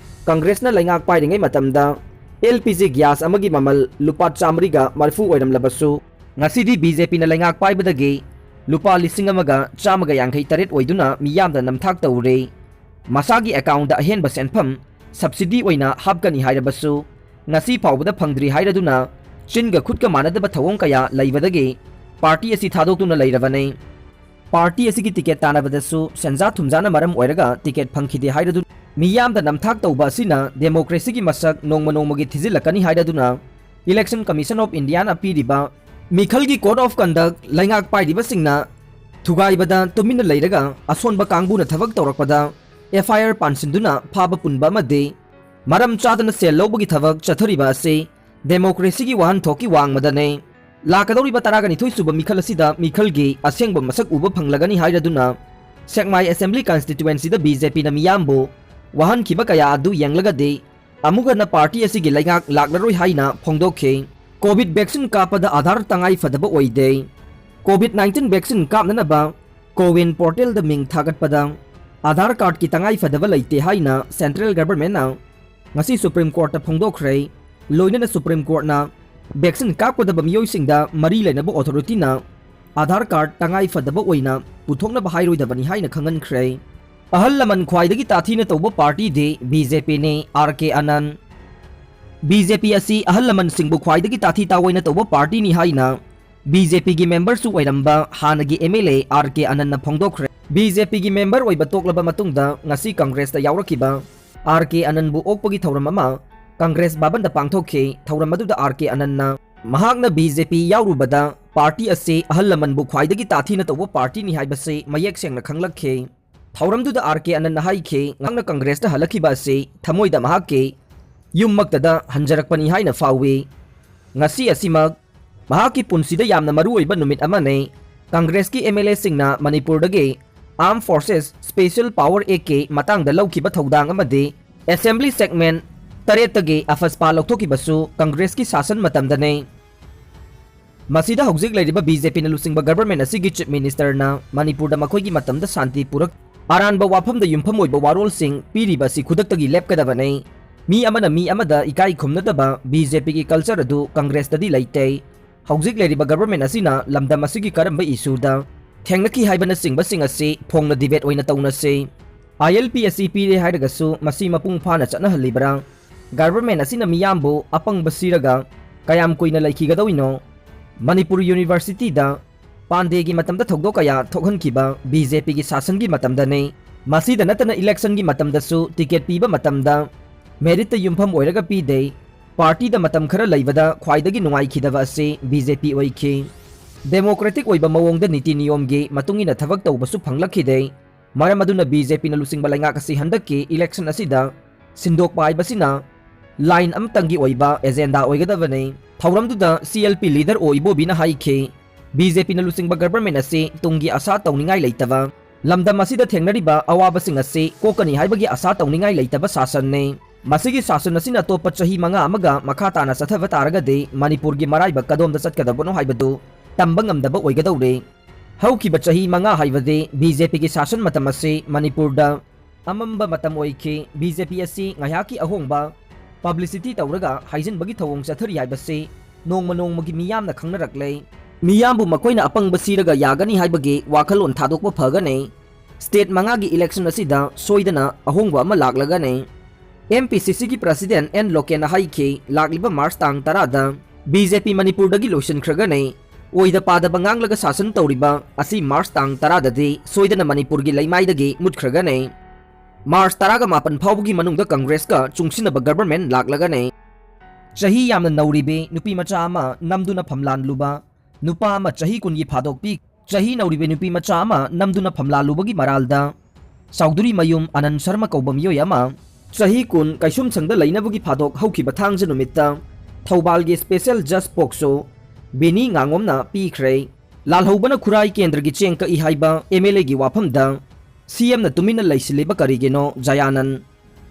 ꯀꯪꯒ꯭ꯔꯦꯁꯅ ꯂꯩꯉꯥꯛ ꯄꯥꯏꯔꯤꯉꯩ ꯃꯇꯝꯗ L P G gas ꯑꯃꯒꯤ ꯃꯃꯜ ꯂꯨꯄꯥ ꯆꯥꯃꯔꯤꯒ ꯃꯔꯤꯐꯨ ꯑꯣꯏꯔꯝꯂꯕꯁꯨ, ꯉꯁꯤꯗꯤ B J Pꯅ ꯂꯩꯉꯥꯛ ꯄꯥꯏꯕꯗꯒꯤ ꯂꯨꯄꯥ ꯂꯤꯁꯤꯡ ꯑꯃꯒ ꯆꯥꯝꯃꯒ ꯌꯥꯡꯈꯩ ꯇꯔꯦꯠ ꯑꯣꯏꯗꯨꯅ ꯃꯤꯌꯥꯝꯗ ꯅꯝꯊꯥꯛ ꯇꯧꯔꯦ꯫ ꯃꯁꯥꯒꯤ accountꯗ ꯑꯍꯦꯟꯕ ꯁꯦꯟꯐꯝ subsidy ꯑꯣꯏꯅ ꯍꯥꯞꯀꯅꯤ ꯍꯥꯏꯔꯕꯁꯨ, ꯉꯁꯤ ꯐꯥꯎꯕꯗ ꯐꯪꯗ꯭ꯔꯤ ꯍꯥꯏꯔꯗꯨꯅ ꯆꯤꯟꯒ ꯈꯨꯠꯀ ꯃꯥꯟꯅꯗꯕ ꯊꯧꯑꯣꯡ ꯀꯌꯥ ꯂꯩꯕꯗꯒꯤ party ꯑꯁꯤ ꯊꯥꯗꯣꯛꯇꯨꯅ ꯂꯩꯔꯕꯅꯤ꯫ Party ꯑꯁꯤꯒꯤ ticket ꯇꯥꯟꯅꯕꯗꯁꯨ ꯁꯦꯟꯖꯥ ꯊꯨꯝꯖꯥꯅ ꯃꯔꯝ ꯑꯣꯏꯔꯒ ticket ꯐꯪꯈꯤꯗꯦ ꯍꯥꯏꯔꯗꯨꯅ ꯃꯤꯌꯥꯝꯗ ꯅꯝꯊꯥꯛ ꯇꯧꯕ ꯑꯁꯤꯅ democracyꯒꯤ ꯃꯁꯛ ꯅꯣꯡꯃ ꯅꯣꯡꯃꯒꯤ ꯊꯤꯖꯤꯜꯂꯛꯀꯅꯤ ꯍꯥꯏꯔꯗꯨꯅ Election Commission of Indiaꯅ ꯄꯤꯔꯤꯕ ꯃꯤꯈꯜꯒꯤ Code of Conduct ꯂꯩꯉꯥꯛ ꯄꯥꯏꯔꯤꯕꯁꯤꯡꯅ ꯊꯨꯒꯥꯏꯕꯗ ꯇꯨꯃꯤꯟꯅ ꯂꯩꯔꯒ ꯑꯁꯣꯟꯕ ꯀꯥꯡꯕꯨꯅ ꯊꯕꯛ ꯇꯧꯔꯛꯄꯗ F I R ꯄꯥꯟꯁꯤꯟꯗꯨꯅ ꯐꯥꯕ ꯄꯨꯟꯕ ꯑꯃꯗꯤ ꯃꯔꯝ ꯆꯥꯗꯅ ꯁꯦꯜ ꯂꯧꯕꯒꯤ ꯊꯕꯛ ꯆꯠꯊꯔꯤꯕ ꯑꯁꯤ democracyꯒꯤ ꯋꯥꯍꯟꯊꯣꯛꯀꯤ ꯋꯥꯡꯃꯗꯅꯤ꯫ ꯂꯥꯛꯀꯗꯧꯔꯤꯕ ꯇꯔꯥꯒ ꯅꯤꯊꯣꯏ ꯁꯨꯕ ꯃꯤꯈꯜ ꯑꯁꯤꯗ ꯃꯤꯈꯜꯒꯤ ꯑꯁꯦꯡꯕ ꯃꯁꯛ ꯎꯕ ꯐꯪꯂꯒꯅꯤ ꯍꯥꯏꯔꯗꯨꯅ ꯁꯦꯛꯃꯥꯏ Assembly Constituencyꯗ B J Pꯅ ꯃꯤꯌꯥꯝꯕꯨ ꯋꯥꯍꯟꯈꯤꯕ ꯀꯌꯥ ꯑꯗꯨ ꯌꯦꯡꯂꯒꯗꯤ ꯑꯃꯨꯛ ꯍꯟꯅ party ꯑꯁꯤꯒꯤ ꯂꯩꯉꯥꯛ ꯂꯥꯛꯂꯔꯣꯏ ꯍꯥꯏꯅ ꯐꯣꯡꯗꯣꯛꯈꯤ꯫ Covid vaccine ꯀꯥꯞꯄꯗ Aadhaar ꯇꯉꯥꯏ ꯐꯗꯕ ꯑꯣꯏꯗꯦ꯫ Covid nineteen vaccine ꯀꯥꯞꯅꯅꯕ CoWIN portalꯗ ꯃꯤꯡ ꯊꯥꯒꯠꯄꯗ Aadhaar cardꯀꯤ ꯇꯉꯥꯏ ꯐꯗꯕ ꯂꯩꯇꯦ ꯍꯥꯏꯅ central governmentꯅ ꯉꯁꯤ Supreme Courtꯇ ꯐꯣꯡꯗꯣꯛꯈ꯭ꯔꯦ꯫ ꯂꯣꯏꯅꯅ Supreme Courtꯅ vaccine ꯀꯥꯞꯀꯗꯕ ꯃꯤꯑꯣꯏꯁꯤꯡꯗ ꯃꯔꯤ ꯂꯩꯅꯕ authorityꯅ Aadhaar card ꯇꯉꯥꯏ ꯐꯗꯕ ꯑꯣꯏꯅ ꯄꯨꯊꯣꯛꯅꯕ ꯍꯥꯏꯔꯣꯏꯗꯕꯅꯤ ꯍꯥꯏꯅ ꯈꯪꯍꯟꯈ꯭ꯔꯦ꯫ ꯑꯍꯜ ꯂꯃꯟ ꯈ꯭ꯋꯥꯏꯗꯒꯤ ꯇꯥꯊꯤꯅ ꯇꯧꯕ partyꯗꯤ B J Pꯅꯤ, R K Anand꯫ B J P ꯑꯁꯤ ꯑꯍꯜ ꯂꯃꯟꯁꯤꯡꯕꯨ ꯈ꯭ꯋꯥꯏꯗꯒꯤ ꯇꯥꯊꯤ ꯇꯥꯑꯣꯏꯅ ꯇꯧꯕ partyꯅꯤ ꯍꯥꯏꯅ B J Pꯒꯤ memberꯁꯨ ꯑꯣꯏꯔꯝꯕ ꯍꯥꯟꯅꯒꯤ M L A R K Anandꯅ ꯐꯣꯡꯗꯣꯛꯈ꯭ꯔꯦ꯫ B J Pꯒꯤ member ꯑꯣꯏꯕ ꯇꯣꯛꯂꯕ ꯃꯇꯨꯡꯗ ꯉꯁꯤ Congressꯇ ꯌꯥꯎꯔꯛꯈꯤꯕ R K Anandꯕꯨ ꯑꯣꯛꯄꯒꯤ ꯊꯧꯔꯝ ꯑꯃ Congress ꯚꯕꯟꯗ ꯄꯥꯡꯊꯣꯛꯈꯤ꯫ ꯊꯧꯔꯝ ꯑꯗꯨꯗ R K Anandꯅ ꯃꯍꯥꯛꯅ B J P ꯌꯥꯎꯔꯨꯕꯗ party ꯑꯁꯤ ꯑꯍꯜ ꯂꯃꯟꯕꯨ ꯈ꯭ꯋꯥꯏꯗꯒꯤ ꯇꯥꯊꯤꯅ ꯇꯧꯕ partyꯅꯤ ꯍꯥꯏꯕꯁꯤ ꯃꯌꯦꯛ ꯁꯦꯡꯅ ꯈꯪꯂꯛꯈꯤ꯫ ꯊꯧꯔꯝꯗꯨꯗ R K Anandꯅ ꯍꯥꯏꯈꯤ, ꯃꯍꯥꯛꯅ Congressꯇ ꯍꯜꯂꯛꯈꯤꯕ ꯑꯁꯤ ꯊꯃꯣꯏꯗ ꯃꯍꯥꯛꯀꯤ ꯌꯨꯝꯃꯛꯇꯗ ꯍꯟꯖꯔꯛꯄꯅꯤ ꯍꯥꯏꯅ ꯐꯥꯎꯏ꯫ ꯉꯁꯤ ꯑꯁꯤꯃꯛ ꯃꯍꯥꯛꯀꯤ ꯄꯨꯟꯁꯤꯗ ꯌꯥꯝꯅ ꯃꯔꯨꯑꯣꯏꯕ ꯅꯨꯃꯤꯠ ꯑꯃꯅꯤ꯫ Congressꯀꯤ M L Aꯁꯤꯡꯅ ꯃꯅꯤꯄꯨꯔꯗꯒꯤ Armed Forces Special Power Actꯀꯤ ꯃꯇꯥꯡꯗ ꯂꯧꯈꯤꯕ ꯊꯧꯗꯥꯡ ꯑꯃꯗꯤ Assembly segment ꯇꯔꯦꯠꯇꯒꯤ AFSPA ꯂꯧꯊꯣꯛꯈꯤꯕꯁꯨ Congressꯀꯤ ꯁꯥꯁꯟ ꯃꯇꯝꯗꯅꯤ꯫ ꯃꯁꯤꯗ ꯍꯧꯖꯤꯛ ꯂꯩꯔꯤꯕ ꯕꯤ ꯖꯦ ꯄꯤꯅ ꯂꯨꯆꯤꯡꯕ ꯒꯚꯔꯟꯃꯦꯟꯠ ꯑꯁꯤꯒꯤ ꯆꯤꯐ ꯃꯤꯅꯤꯁꯇꯔꯅ ꯃꯅꯤꯄꯨꯔꯗ ꯃꯈꯣꯏꯒꯤ ꯃꯇꯝꯗ ꯁꯥꯟꯇꯤ ꯄꯨꯔꯛ-, ꯑꯔꯥꯟꯕ ꯋꯥꯐꯝꯗ ꯌꯨꯝꯐꯝ ꯑꯣꯏꯕ ꯋꯥꯔꯣꯜꯁꯤꯡ ꯄꯤꯔꯤꯕ ꯑꯁꯤ ꯈꯨꯗꯛꯇꯒꯤ ꯂꯦꯞꯀꯗꯕꯅꯤ꯫ ꯃꯤ ꯑꯃꯅ ꯃꯤ ꯑꯃꯗ ꯏꯀꯥꯏ ꯈꯨꯝꯅꯗꯕ ꯕꯤ ꯖꯦ ꯄꯤꯒꯤ ꯀꯜꯆꯔ ꯑꯗꯨ ꯀꯪꯒ꯭ꯔꯦꯁꯇꯗꯤ ꯂꯩꯇꯦ꯫ ꯍꯧꯖꯤꯛ ꯂꯩꯔꯤꯕ ꯒꯚꯔꯟꯃꯦꯟꯠ ꯑꯁꯤꯅ ꯂꯝꯗꯝ ꯑꯁꯤꯒꯤ ꯀꯔꯝꯕ ꯏꯁꯨꯗ ꯊꯦꯡꯅꯈꯤ ꯍꯥꯏꯕꯅꯆꯤꯡꯕꯁꯤꯡ ꯑꯁꯤ ꯐꯣꯡꯅ ꯗꯤꯕꯦꯠ ꯑꯣꯏꯅ ꯇꯧꯅꯁꯤ꯫ ꯑꯥꯏ ꯑꯦꯜ ꯄꯤ ꯑꯁꯤ ꯄꯤꯔꯦ ꯍꯥꯏꯔꯒꯁꯨ ꯃꯁꯤ ꯃꯄꯨꯡ ꯐꯥꯅ ꯆꯠꯅꯍꯜꯂꯤꯕ꯭ꯔꯥ? ꯒꯚꯔꯟꯃꯦꯟꯠ ꯑꯁꯤꯅ ꯃꯤꯌꯥꯝꯕꯨ ꯑꯄꯪꯕ ꯁꯤꯔꯒ ꯀꯌꯥꯝ ꯀꯨꯏꯅ ꯂꯩꯈꯤꯒꯗꯧꯔꯤꯅꯣ? ꯃꯅꯤꯄꯨꯔ ꯌꯨꯅꯤꯚꯔꯁꯤꯇꯤꯗ ꯄꯥꯟꯗꯦꯒꯤ ꯃꯇꯝꯗ ꯊꯧꯗꯣꯛ ꯀꯌꯥ ꯊꯣꯛꯍꯟꯈꯤꯕ ꯕꯤ ꯖꯦ ꯄꯤꯒꯤ ꯁꯥꯁꯟꯒꯤ ꯃꯇꯝꯗꯅꯤ꯫ ꯃꯁꯤꯗ ꯅꯠꯇꯅ ꯏꯂꯦꯛꯁꯟꯒꯤ ꯃꯇꯝꯗꯁꯨ ꯇꯤꯀꯦꯠ ꯄꯤꯕ ꯃꯇꯝꯗ ꯃꯦꯔꯤꯠꯇ ꯌꯨꯝꯐꯝ ꯑꯣꯏꯔꯒ ꯄꯤꯗꯦ꯫ ꯄꯥꯔꯇꯤꯗ ꯃꯇꯝ ꯈꯔ ꯂꯩꯕꯗ ꯈ꯭ꯋꯥꯏꯗꯒꯤ ꯅꯨꯡꯉꯥꯏꯈꯤꯗꯕ ꯑꯁꯤ ꯕꯤ ꯖꯦ ꯄꯤ ꯑꯣꯏꯈꯤ꯫ ꯗꯦꯃꯣꯀ꯭ꯔꯦꯇꯤꯛ ꯑꯣꯏꯕ ꯃꯑꯣꯡꯗ ꯅꯤꯇꯤ ꯅꯤꯌꯣꯝꯒꯤ ꯃꯇꯨꯡ ꯏꯟꯅ ꯊꯕꯛ ꯇꯧꯕꯁꯨ ꯐꯪꯂꯛꯈꯤꯗꯦ꯫ ꯃꯔꯝ ꯑꯗꯨꯅ ꯕꯤ ꯖꯦ ꯄꯤꯅ ꯂꯨꯆꯤꯡꯕ ꯂꯩꯉꯥꯛ ꯑꯁꯤ ꯍꯟꯗꯛꯀꯤ ꯏꯂꯦꯛꯁꯟ ꯑꯁꯤꯗ ꯁꯤꯟꯗꯣꯛꯄ ꯍꯥꯏꯕꯁꯤꯅ ꯂꯥꯏꯟ ꯑꯃꯇꯪꯒꯤ ꯑꯣꯏꯕ ꯑꯦꯖꯦꯟꯗꯥ ꯑꯣꯏꯒꯗꯕꯅꯤ꯫ ꯊꯧꯔꯝꯗꯨꯗ ꯁꯤ ꯑꯦꯜ ꯄꯤ ꯂꯤꯗꯔ ꯑꯣ ꯏꯕꯣꯕꯤꯅ ꯍꯥꯏꯈꯤ, ꯕꯤ ꯖꯦ ꯄꯤꯅ ꯂꯨꯆꯤꯡꯕ ꯒꯚꯔꯟꯃꯦꯟꯠ ꯑꯁꯤ ꯇꯨꯡꯒꯤ ꯑꯁꯥ ꯇꯧꯅꯤꯡꯉꯥꯏ ꯂꯩꯇꯕ, ꯂꯝꯗꯝ ꯑꯁꯤꯗ ꯊꯦꯡꯅꯔꯤꯕ ꯑꯋꯥꯕꯁꯤꯡ ꯑꯁꯤ ꯀꯣꯛꯀꯅꯤ ꯍꯥꯏꯕꯒꯤ ꯑꯁꯥ ꯇꯧꯅꯤꯡꯉꯥꯏ ꯂꯩꯇꯕ ꯁꯥꯁꯟꯅꯤ꯫ ꯃꯁꯤꯒꯤ ꯁꯥꯁꯟ ꯑꯁꯤꯅ ꯑꯇꯣꯞꯄ ꯆꯍꯤ ꯃꯉꯥ ꯑꯃꯒ ꯃꯈꯥ ꯇꯥꯅ ꯆꯠꯊꯕ ꯇꯥꯔꯒꯗꯤ ꯃꯅꯤꯄꯨꯔꯒꯤ ꯃꯔꯥꯏꯕꯛ ꯀꯗꯣꯝꯗ ꯆꯠꯀꯗꯕꯅꯣ ꯍꯥꯏꯕꯗꯨ ꯇꯝꯕ ꯉꯝꯗꯕ ꯑꯣꯏꯒꯗꯧꯔꯤ꯫ ꯍꯧꯈꯤꯕ ꯆꯍꯤ ꯃꯉꯥ ꯍꯥꯏꯕꯗꯤ ꯕꯤ ꯖꯦ ꯄꯤꯒꯤ ꯁꯥꯁꯟ ꯃꯇꯝ ꯑꯁꯤ ꯃꯅꯤꯄꯨꯔꯗ ꯑꯃꯝꯕ ꯃꯇꯝ ꯑꯣꯏꯈꯤ꯫ ꯕꯤ ꯖꯦ ꯄꯤ ꯑꯁꯤ ꯉꯥꯏꯍꯥꯛꯀꯤ ꯑꯍꯣꯡꯕ ꯄꯕ꯭ꯂꯤꯁꯤꯇꯤ ꯇꯧꯔꯒ ꯍꯥꯏꯖꯤꯟꯕꯒꯤ ꯊꯧꯑꯣꯡ ꯆꯠꯊꯔꯤ ꯍꯥꯏꯕꯁꯤ ꯅꯣꯡꯃ ꯅꯣꯡꯃꯒꯤ ꯃꯤꯌꯥꯝꯅ ꯈꯪꯅꯔꯛꯂꯦ꯫ ꯃꯤꯌꯥꯝꯕꯨ ꯃꯈꯣꯏꯅ ꯑꯄꯪꯕ ꯁꯤꯔꯒ ꯌꯥꯒꯅꯤ ꯍꯥꯏꯕꯒꯤ ꯋꯥꯈꯜꯂꯣꯟ ꯊꯥꯗꯣꯛꯄ ꯐꯒꯅꯤ꯫ ꯁ꯭ꯇꯦꯠ ꯃꯉꯥꯒꯤ ꯏꯂꯦꯛꯁꯟ ꯑꯁꯤꯗ ꯁꯣꯏꯗꯅ ꯑꯍꯣꯡꯕ ꯑꯃ ꯂꯥꯛꯂꯒꯅꯤ꯫ ꯑꯦꯝ ꯄꯤ ꯁꯤ ꯁꯤꯒꯤ ꯄ꯭ꯔꯁꯤꯗꯦꯟꯠ ꯑꯦꯟ ꯂꯣꯀꯦꯟꯅ ꯍꯥꯏꯈꯤ, ꯂꯥꯛꯂꯤꯕ ꯃꯥꯔꯆ ꯇꯥꯡ ꯇꯔꯥꯗ ꯕꯤ ꯖꯦ ꯄꯤ ꯃꯅꯤꯄꯨꯔꯗꯒꯤ ꯂꯣꯏꯁꯤꯟꯈ꯭ꯔꯒꯅꯤ꯫ ꯑꯣꯏꯗ ꯄꯥꯗꯕ ꯉꯥꯡꯂꯒ ꯁꯥꯁꯟ ꯇꯧꯔꯤꯕ ꯑꯁꯤ ꯃꯥꯔꯆ ꯇꯥꯡ ꯇꯔꯥꯗꯗꯤ ꯁꯣꯏꯗꯅ ꯃꯅꯤꯄꯨꯔꯒꯤ ꯂꯩꯃꯥꯏꯗꯒꯤ ꯃꯨꯠꯈ꯭ꯔꯒꯅꯤ꯫ ꯃꯥꯔꯆ ꯇꯔꯥꯒ ꯃꯥꯄꯟ ꯐꯥꯎꯕꯒꯤ ꯃꯅꯨꯡꯗ ꯀꯪꯒ꯭ꯔꯦꯁꯀ ꯆꯨꯡꯁꯤꯟꯅꯕ ꯒꯚꯔꯟꯃꯦꯟꯠ ꯂꯥꯛꯂꯒꯅꯤ꯫ ꯆꯍꯤ ꯌꯥꯝꯅ ꯅꯧꯔꯤꯕꯤ ꯅꯨꯄꯤ ꯃꯆꯥ ꯑꯃ ꯅꯝꯗꯨꯅ ꯐꯝꯂꯥꯟꯂꯨꯕ ꯅꯨꯄꯥ ꯑꯃ ꯆꯍꯤ ꯀꯨꯟꯒꯤ ꯐꯥꯗꯣꯛꯄꯤ꯫ ꯆꯍꯤ ꯅꯧꯔꯤꯕꯤ ꯅꯨꯄꯤ ꯃꯆꯥ ꯑꯃ ꯅꯝꯗꯨꯅ ꯐꯝꯂꯥꯟꯂꯨꯕꯒꯤ ꯃꯔꯥꯜꯗ ꯆꯧꯙꯨꯔꯤ ꯃꯌꯨꯝ ꯑꯅꯟ ꯁꯔꯃ ꯀꯧꯕ ꯃꯤꯑꯣꯏ ꯑꯃ ꯆꯍꯤ ꯀꯨꯟ ꯀꯩꯁꯨꯝꯁꯪꯗ ꯂꯩꯅꯕꯒꯤ ꯐꯥꯗꯣꯛ ꯍꯧꯈꯤꯕ ꯊꯥꯡꯖ ꯅꯨꯃꯤꯠꯇ ꯊꯧꯕꯥꯜꯒꯤ ꯁ꯭ꯄꯦꯁꯦꯜ ꯖꯁ ꯄꯣꯛꯁꯣ ꯕꯤꯅꯤ ꯉꯥꯉꯣꯝꯅ ꯄꯤꯈ꯭ꯔꯦ꯫ ꯂꯥꯜꯍꯧꯕꯅ ꯈꯨꯔꯥꯏ ꯀꯦꯟꯗ꯭ꯔꯒꯤ ꯆꯦꯡ ꯀꯛꯏ ꯍꯥꯏꯕ ꯑꯦꯝ ꯑꯦꯜ ꯑꯦꯒꯤ ꯋꯥꯐꯝꯗ ꯁꯤ ꯑꯦꯝꯅ ꯇꯨꯃꯤꯟꯅ ꯂꯩꯁꯤꯜꯂꯤꯕ ꯀꯔꯤꯒꯤꯅꯣ? ꯖꯌꯥꯅꯟ꯫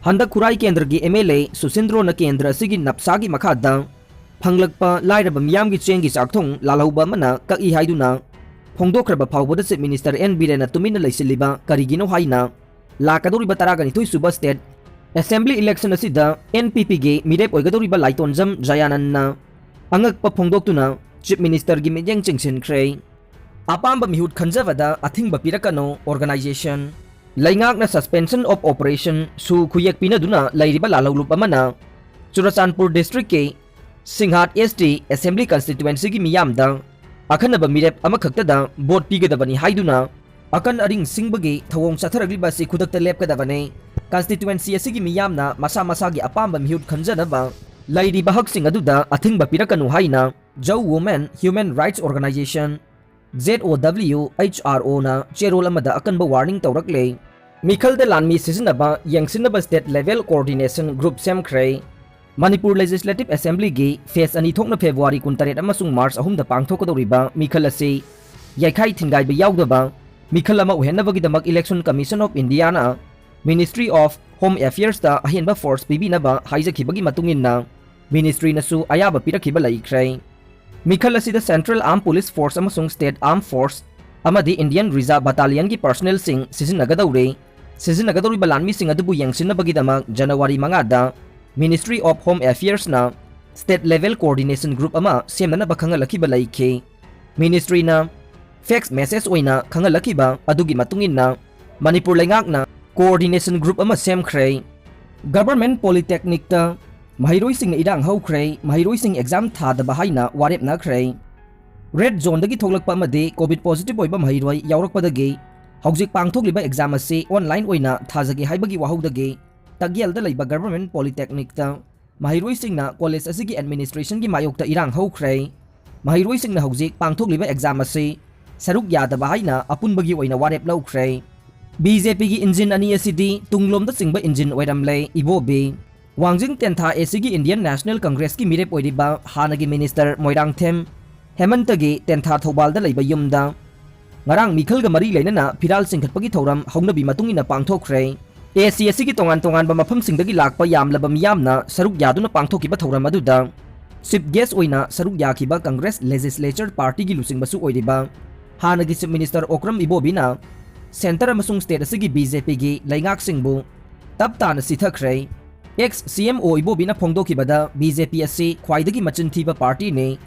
ꯍꯟꯗꯛ ꯈꯨꯔꯥꯏ ꯀꯦꯟꯗ꯭ꯔꯒꯤ ꯑꯦꯝ ꯑꯦꯜ ꯑꯦ ꯁꯨꯁꯤꯟꯗ꯭ꯔꯣꯅ ꯀꯦꯟꯗ꯭ꯔ ꯑꯁꯤꯒꯤ ꯅꯞꯁꯥꯒꯤ ꯃꯈꯥꯗ ꯐꯪꯂꯛꯄ ꯂꯥꯏꯔꯕ ꯃꯤꯌꯥꯝꯒꯤ ꯆꯦꯡꯒꯤ ꯆꯥꯛꯊꯣꯡ ꯂꯥꯜꯍꯧꯕ ꯑꯃꯅ ꯀꯛꯏ ꯍꯥꯏꯗꯨꯅ ꯐꯣꯡꯗꯣꯛꯈ꯭ꯔꯕ ꯐꯥꯎꯕꯗ Chief Minister ꯑꯦꯟ ꯕꯤꯔꯦꯟꯅ ꯇꯨꯃꯤꯟꯅ ꯂꯩꯁꯤꯜꯂꯤꯕ ꯀꯔꯤꯒꯤꯅꯣ ꯍꯥꯏꯅ ꯂꯥꯛꯀꯗꯧꯔꯤꯕ ꯇꯔꯥꯒ ꯅꯤꯊꯣꯏ ꯁꯨꯕ State Assembly election ꯑꯁꯤꯗ N P P ꯒꯤ ꯃꯤꯔꯦꯞ ꯑꯣꯏꯒꯗꯧꯔꯤꯕ ꯂꯥꯏꯇꯣꯟꯖꯝ ꯖꯌꯥꯅꯟꯅ ꯑꯉꯛꯄ ꯐꯣꯡꯗꯣꯛꯇꯨꯅ Chief Minister ꯒꯤ ꯃꯤꯠꯌꯦꯡ ꯆꯤꯡꯁꯤꯟꯈ꯭ꯔꯦ꯫ ꯑꯄꯥꯝꯕ ꯃꯤꯍꯨꯠ ꯈꯟꯖꯕꯗ ꯑꯊꯤꯡꯕ ꯄꯤꯔꯛꯀꯅꯨ, organization꯫ ꯂꯩꯉꯥꯛꯅ Suspension of Operation ꯁꯨ ꯈꯨꯌꯦꯛ ꯄꯤꯅꯗꯨꯅ ꯂꯩꯔꯤꯕ ꯂꯥꯜꯍꯧꯂꯨꯞ ꯑꯃꯅ ꯆꯨꯔꯆꯥꯟꯄꯨꯔ district ꯀꯤ ꯁꯤꯡꯍꯥꯠ S T Assembly Constituency ꯒꯤ ꯃꯤꯌꯥꯝꯗ ꯑꯈꯟꯅꯕ ꯃꯤꯔꯦꯞ ꯑꯃꯈꯛꯇꯗ vote ꯄꯤꯒꯗꯕꯅꯤ ꯍꯥꯏꯗꯨꯅ ꯑꯀꯟ ꯑꯔꯤꯡ ꯁꯤꯡꯕꯒꯤ ꯊꯧꯑꯣꯡ ꯆꯠꯊꯔꯛꯂꯤꯕ ꯑꯁꯤ ꯈꯨꯗꯛꯇ ꯂꯦꯞꯀꯗꯕꯅꯤ꯫ Constituency ꯑꯁꯤꯒꯤ ꯃꯤꯌꯥꯝꯅ ꯃꯁꯥ ꯃꯁꯥꯒꯤ ꯑꯄꯥꯝꯕ ꯃꯤꯍꯨꯠ ꯈꯟꯖꯅꯕ ꯂꯩꯔꯤꯕ ꯍꯛꯁꯤꯡ ꯑꯗꯨꯗ ꯑꯊꯤꯡꯕ ꯄꯤꯔꯛꯀꯅꯨ ꯍꯥꯏꯅ Zou Women Human Rights Organization, Z O W H R O ꯅ ꯆꯦꯔꯣꯜ ꯑꯃꯗ ꯑꯀꯟꯕ warning ꯇꯧꯔꯛꯂꯦ꯫ ꯃꯤꯈꯜꯗ ꯂꯥꯟꯃꯤ ꯁꯤꯖꯤꯟꯅꯕ ꯌꯦꯡꯁꯤꯟꯅꯕ state level coordination group ꯁꯦꯝꯈ꯭ꯔꯦ꯫ Manipur Legislative Assembly ꯒꯤ phase ꯑꯅꯤ ꯊꯣꯛꯅ February ꯀꯨꯟꯇꯔꯦꯠ ꯑꯃꯁꯨꯡ March ꯑꯍꯨꯝꯗ ꯄꯥꯡꯊꯣꯛꯀꯗꯧꯔꯤꯕ ꯃꯤꯈꯜ ꯑꯁꯤ ꯌꯩꯈꯥꯏ ꯊꯤꯟꯒꯥꯏꯕ ꯌꯥꯎꯗꯕ ꯃꯤꯈꯜ ꯑꯃ ꯑꯣꯏꯍꯟꯅꯕꯒꯤꯗꯃꯛ Election Commission of India ꯅ Ministry of Home Affairs ꯇ ꯑꯍꯦꯟꯕ force ꯄꯤꯕꯤꯅꯕ ꯍꯥꯏꯖꯈꯤꯕꯒꯤ ꯃꯇꯨꯡ ꯏꯟꯅ Ministry ꯅꯁꯨ ꯑꯌꯥꯕ ꯄꯤꯔꯛꯈꯤꯕ ꯂꯩꯈ꯭ꯔꯦ꯫ ꯃꯤꯈꯜ ꯑꯁꯤꯗ Central Armed Police Force ꯑꯃꯁꯨꯡ State Armed Force ꯑꯃꯗꯤ Indian Reserve Battalion ꯒꯤ personnel ꯁꯤꯡ ꯁꯤꯖꯤꯟꯅꯒꯗꯧꯔꯤ꯫ ꯁꯤꯖꯤꯟꯅꯒꯗꯧꯔꯤꯕ ꯂꯥꯟꯃꯤꯁꯤꯡ ꯑꯗꯨꯕꯨ ꯌꯦꯡꯁꯤꯟꯅꯕꯒꯤꯗꯃꯛ January ꯃꯉꯥꯗ Ministry of Home Affairs ꯅ state level coordination group ꯑꯃ ꯁꯦꯝꯅꯅꯕ ꯈꯪꯍꯜꯂꯛꯈꯤꯕ ꯂꯩꯈꯤ꯫ Ministry ꯅ fax message ꯑꯣꯏꯅ ꯈꯪꯍꯜꯂꯛꯈꯤꯕ ꯑꯗꯨꯒꯤ ꯃꯇꯨꯡ ꯏꯟꯅ ꯃꯅꯤꯄꯨꯔ ꯂꯩꯉꯥꯛꯅ coordination group ꯑꯃ ꯁꯦꯝꯈ꯭ꯔꯦ꯫ Government Polytechnic ꯇ ꯃꯍꯩꯔꯣꯏꯁꯤꯡꯅ ꯏꯔꯥꯡ ꯍꯧꯈ꯭ꯔꯦ, ꯃꯍꯩꯔꯣꯏꯁꯤꯡ exam ꯊꯥꯗꯕ ꯍꯥꯏꯅ ꯋꯥꯔꯦꯞꯅꯈ꯭ꯔꯦ꯫ Red zone ꯗꯒꯤ ꯊꯣꯛꯂꯛꯄ ꯑꯃꯗꯤ COVID positive ꯑꯣꯏꯕ ꯃꯍꯩꯔꯣꯏ ꯌꯥꯎꯔꯛꯄꯗꯒꯤ ꯍꯧꯖꯤꯛ ꯄꯥꯡꯊꯣꯛꯂꯤꯕ exam ꯑꯁꯤ online ꯑꯣꯏꯅ ꯊꯥꯖꯒꯦ ꯍꯥꯏꯕꯒꯤ ꯋꯥꯍꯧꯗꯒꯤ ꯇꯛꯌꯦꯜꯗ ꯂꯩꯕ Government Polytechnic ꯇ ꯃꯍꯩꯔꯣꯏꯁꯤꯡꯅ college ꯑꯁꯤꯒꯤ administration ꯒꯤ ꯃꯥꯌꯣꯛꯇ ꯏꯔꯥꯡ ꯍꯧꯈ꯭ꯔꯦ꯫ ꯃꯍꯩꯔꯣꯏꯁꯤꯡꯅ ꯍꯧꯖꯤꯛ ꯄꯥꯡꯊꯣꯛꯂꯤꯕ exam ꯑꯁꯤ ꯁꯔꯨꯛ ꯌꯥꯗꯕ ꯍꯥꯏꯅ ꯑꯄꯨꯟꯕꯒꯤ ꯑꯣꯏꯅ ꯋꯥꯔꯦꯞ ꯂꯧꯈ꯭ꯔꯦ꯫ B J P ꯒꯤ engine ꯑꯅꯤ ꯑꯁꯤꯗꯤ ꯇꯨꯡꯂꯣꯝꯗ ꯆꯤꯡꯕ engine ꯑꯣꯏꯔꯝꯂꯦ꯫ ꯏꯕꯣꯕꯤ꯫ ꯋꯥꯡꯖꯤꯡ ꯇꯦꯟꯊꯥ A C ꯒꯤ Indian National Congress ꯀꯤ ꯃꯤꯔꯦꯞ ꯑꯣꯏꯔꯤꯕ ꯍꯥꯟꯅꯒꯤ minister ꯃꯣꯏꯔꯥꯡꯊꯦꯝ ꯍꯦꯃꯟꯇꯒꯤ ꯇꯦꯟꯊꯥ ꯊꯧꯕꯥꯜꯗ ꯂꯩꯕ ꯌꯨꯝꯗ ꯉꯔꯥꯡ ꯃꯤꯈꯜꯒ ꯃꯔꯤ ꯂꯩꯅꯅ ꯐꯤꯔꯥꯜ ꯆꯤꯡꯈꯠꯄꯒꯤ ꯊꯧꯔꯝ ꯍꯧꯅꯕꯤ ꯃꯇꯨꯡ ꯏꯟꯅ ꯄꯥꯡꯊꯣꯛꯈ꯭ꯔꯦ꯫ A C ꯑꯁꯤꯒꯤ ꯇꯣꯉꯥꯟ ꯇꯣꯉꯥꯟꯕ ꯃꯐꯝꯁꯤꯡꯗꯒꯤ ꯂꯥꯛꯄ ꯌꯥꯝꯂꯕ ꯃꯤꯌꯥꯝꯅ ꯁꯔꯨꯛ ꯌꯥꯗꯨꯅ ꯄꯥꯡꯊꯣꯛꯈꯤꯕ ꯊꯧꯔꯝ ꯑꯗꯨꯗ Chief guest ꯑꯣꯏꯅ ꯁꯔꯨꯛ ꯌꯥꯈꯤꯕ Congress Legislature Partyꯒꯤ ꯂꯨꯆꯤꯡꯕꯁꯨ ꯑꯣꯏꯔꯤꯕ ꯍꯥꯟꯅꯒꯤ Chief Minister ꯑꯣꯀ꯭ꯔꯝ ꯏꯕꯣꯕꯤꯅ Centre ꯑꯃꯁꯨꯡ state ꯑꯁꯤꯒꯤ BJPꯒꯤ ꯂꯩꯉꯥꯛꯁꯤꯡꯕꯨ ꯇꯞ ꯇꯥꯅ ꯁꯤꯊꯈ꯭ꯔꯦ꯫ Ex CMO ꯏꯕꯣꯕꯤꯅ ꯐꯣꯡꯗꯣꯛꯈꯤꯕꯗ, BJP ꯑꯁꯤ ꯈ꯭ꯋꯥꯏꯗꯒꯤ ꯃꯆꯤꯟ ꯊꯤꯕ partyꯅꯤ꯫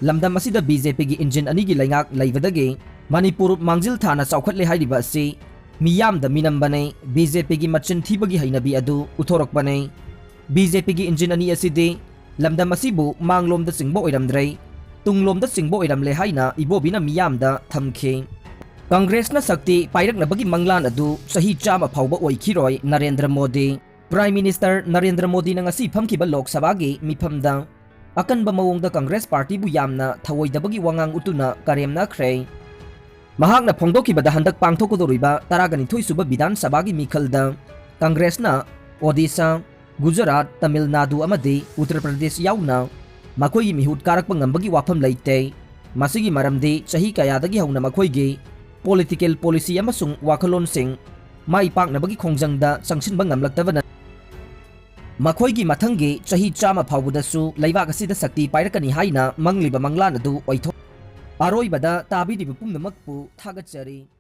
ꯂꯝꯗꯝ ꯑꯁꯤꯗ BJPꯒꯤ engine ꯑꯅꯤꯒꯤ ꯂꯩꯉꯥꯛ ꯂꯩꯕꯗꯒꯤ ꯃꯅꯤꯄꯨꯔ ꯃꯥꯡꯖꯤꯜ ꯊꯥꯅ ꯆꯥꯎꯈꯠꯂꯦ ꯍꯥꯏꯔꯤꯕ ꯑꯁꯤ ꯃꯤꯌꯥꯝꯗ ꯃꯤꯅꯝꯕꯅꯤ꯫ BJPꯒꯤ ꯃꯆꯤꯟ ꯊꯤꯕꯒꯤ ꯍꯩꯅꯕꯤ ꯑꯗꯨ ꯎꯠꯊꯣꯔꯛꯄꯅꯤ꯫ BJPꯒꯤ engine ꯑꯅꯤ ꯑꯁꯤꯗꯤ ꯂꯝꯗꯝ ꯑꯁꯤꯕꯨ ꯃꯥꯡꯂꯣꯝꯗ ꯆꯤꯡꯕ ꯑꯣꯏꯔꯝꯗ꯭ꯔꯦ, ꯇꯨꯡꯂꯣꯝꯗ ꯆꯤꯡꯕ ꯑꯣꯏꯔꯝꯂꯦ ꯍꯥꯏꯅ ꯏꯕꯣꯕꯤꯅ ꯃꯤꯌꯥꯝꯗ ꯊꯝꯈꯤ꯫ ꯀꯪꯒ꯭ꯔꯦꯁꯅ ꯁꯛꯇꯤ ꯄꯥꯏꯔꯛꯅꯕꯒꯤ ꯃꯪꯂꯥꯟ ꯑꯗꯨ ꯆꯍꯤ ꯆꯥꯝꯃ ꯐꯥꯎꯕ ꯑꯣꯏꯈꯤꯔꯣꯏ ꯅꯔꯦꯟꯗ꯭ꯔ ꯃꯣꯗꯤ꯫ Prime Minister ꯅꯔꯦꯟꯗ꯭ꯔ ꯃꯣꯗꯤꯅ ꯉꯁꯤ ꯐꯝꯈꯤꯕ ꯂꯣꯛ ꯁꯚꯥꯒꯤ ꯃꯤꯐꯝꯗ ꯑꯀꯟꯕ ꯃꯑꯣꯡꯗ ꯀꯪꯒ꯭ꯔꯦꯁ partyꯕꯨ ꯌꯥꯝꯅ ꯊꯧꯑꯣꯏꯗꯕꯒꯤ ꯋꯥꯉꯥꯡ ꯎꯠꯇꯨꯅ ꯀꯔꯦꯝꯅꯈ꯭ꯔꯦ꯫ ꯃꯍꯥꯛꯅ ꯐꯣꯡꯗꯣꯛꯈꯤꯕꯗ, ꯍꯟꯗꯛ ꯄꯥꯡꯊꯣꯛꯀꯗꯧꯔꯤꯕ ꯇꯔꯥꯒ ꯅꯤꯊꯣꯏ ꯁꯨꯕ ꯕꯤꯙꯥꯟ ꯁꯚꯥꯒꯤ ꯃꯤꯈꯜꯗ ꯀꯪꯒ꯭ꯔꯦꯁꯅ ꯑꯣꯗꯤꯁꯥ, ꯒꯨꯖꯔꯥꯠ, ꯇꯥꯃꯤꯜ ꯅꯥꯗꯨ ꯑꯃꯗꯤ ꯎꯠꯇꯔ ꯄ꯭ꯔꯗꯦꯁ ꯌꯥꯎꯅ ꯃꯈꯣꯏꯒꯤ ꯃꯤꯍꯨꯠ ꯀꯥꯔꯛꯄ ꯉꯝꯕꯒꯤ ꯋꯥꯐꯝ ꯂꯩꯇꯦ꯫ ꯃꯁꯤꯒꯤ ꯃꯔꯝꯗꯤ ꯆꯍꯤ ꯀꯌꯥꯗꯒꯤ ꯍꯧꯅ ꯃꯈꯣꯏꯒꯤ political policy ꯑꯃꯁꯨꯡ ꯋꯥꯈꯜꯂꯣꯟꯁꯤꯡ ꯃꯥꯏ ꯄꯥꯛꯅꯕꯒꯤ ꯈꯣꯡꯖꯪꯗ ꯆꯪꯁꯤꯟꯕ ꯉꯝꯂꯛꯇꯕꯅ ꯃꯈꯣꯏꯒꯤ ꯃꯊꯪꯒꯤ ꯆꯍꯤ ꯆꯥꯝꯃ ꯐꯥꯎꯕꯗꯁꯨ ꯂꯩꯕꯥꯛ ꯑꯁꯤꯗ ꯁꯛꯇꯤ ꯄꯥꯏꯔꯛꯀꯅꯤ ꯍꯥꯏꯅ ꯃꯪꯂꯤꯕ ꯃꯪꯂꯥꯟ ꯑꯗꯨ ꯑꯣꯏꯊꯣꯛ꯫ ꯑꯔꯣꯏꯕꯗ ꯇꯥꯕꯤꯔꯤꯕ ꯄꯨꯝꯅꯃꯛꯄꯨ ꯊꯥꯒꯠꯆꯔꯤ꯫